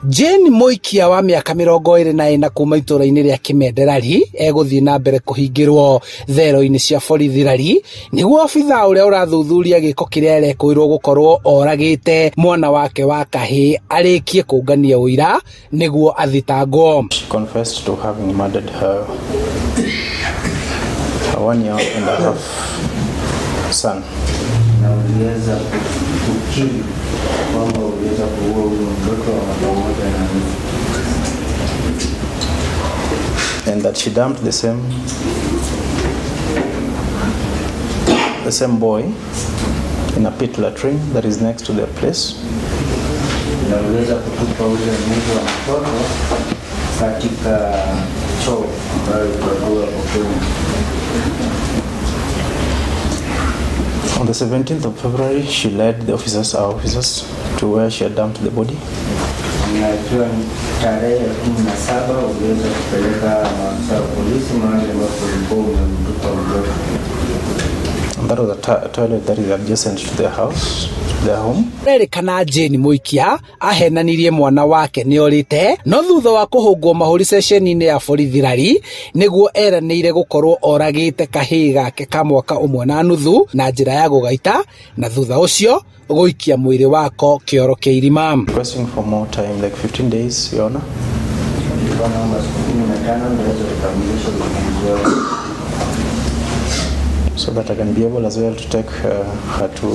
Jane Muikia wa mĩaka 24 kuma itũũra-inĩ rĩa Kimende Rari egũthiĩ na mbere kũhingĩrwo thero-inĩ cia borithi Rari nĩguo obithaa ũrĩa ũrathuthuria gĩko kĩrĩa arekũĩrwo gũkorwo oragĩte mwana wake wa kahĩĩ arĩkie kũngania ũira nĩguo athitangwo. She confessed to having murdered her 1 year and a half son. Na uliweza kukiri kwamba uliweza kuua huyo mtoto wa mwaka mmoja na nusu. And that she dumped the same boy in a pit latrine that is next to their place. Na uliweza kutupa ule mwili wa mtoto katika choo ambayo ilikuwa hapo. On the 17th of February, she led the officers, our officers, to where she had dumped the body. Na ikiwa tarehe 17 uliweza kupeleka maafisa wa polisi mahali ambapo ulikuwa umemtupa mtoto. And that was a toilet that is adjacent to their house, to their home. Rerĩkana Jane Muikia ahenanirie mwana wake nĩorĩte no thutha wa kũhũngwo mahũri ceceni-inĩ ya borithi Rari nĩguo eranĩire gũkorwo oragĩte kahĩĩ gake ka mwaka ũmwe na nuthu na njĩra ya gũgaita na thutha ũcio gũikia mwĩrĩ wako kĩoro kĩa irima. Requesting for more time, like 15 days, Your Honor. Nilikuwa naomba siku 15 ndio niweze kukamilisha uchunguzi wangu. So that I can be able as well to take her to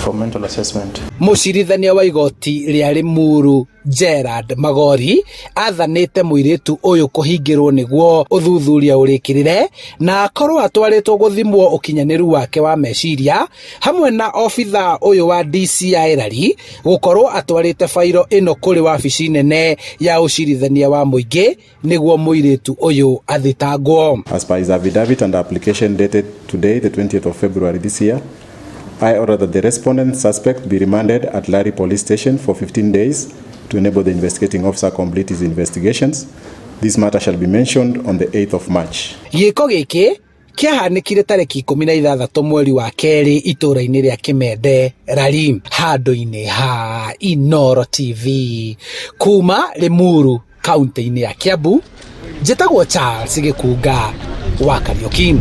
for mental assessment. Mũcirithania wa igoti rĩa Limuru Gerard Magori athanĩte mũirĩtu ũyũ kũhingĩrwo nĩguo ũthuthuria ũrĩkĩrĩre na akorwo atwarĩtwo gũthimwo ũkinyanĩru wake wa meciria hamwe na obithaa ũyũ wa DCI Rari gũkorwo atwarĩte bairo ĩno kũrĩ wabici nene ya ũcirithania wa mũingĩ nĩguo mũirĩtu ũyũ athitangwo. As per his affidavit and application dated today, the 20th of February this year, I order that the respondent suspect be remanded at Lari Police Station for 15 days to enable the investigating officer complete his investigations. This matter shall be mentioned on the 8th of March. Gĩko gĩkĩ kĩahanĩkire tarĩki 16 mweri wa kerĩ itũũra-inĩ rĩa Kimende Rari handũ-inĩ ha Inooro TV kuma Limuru kaunti-inĩ ya Kiambu. Njĩtagwo Charles Gĩkunga wa Kariuki.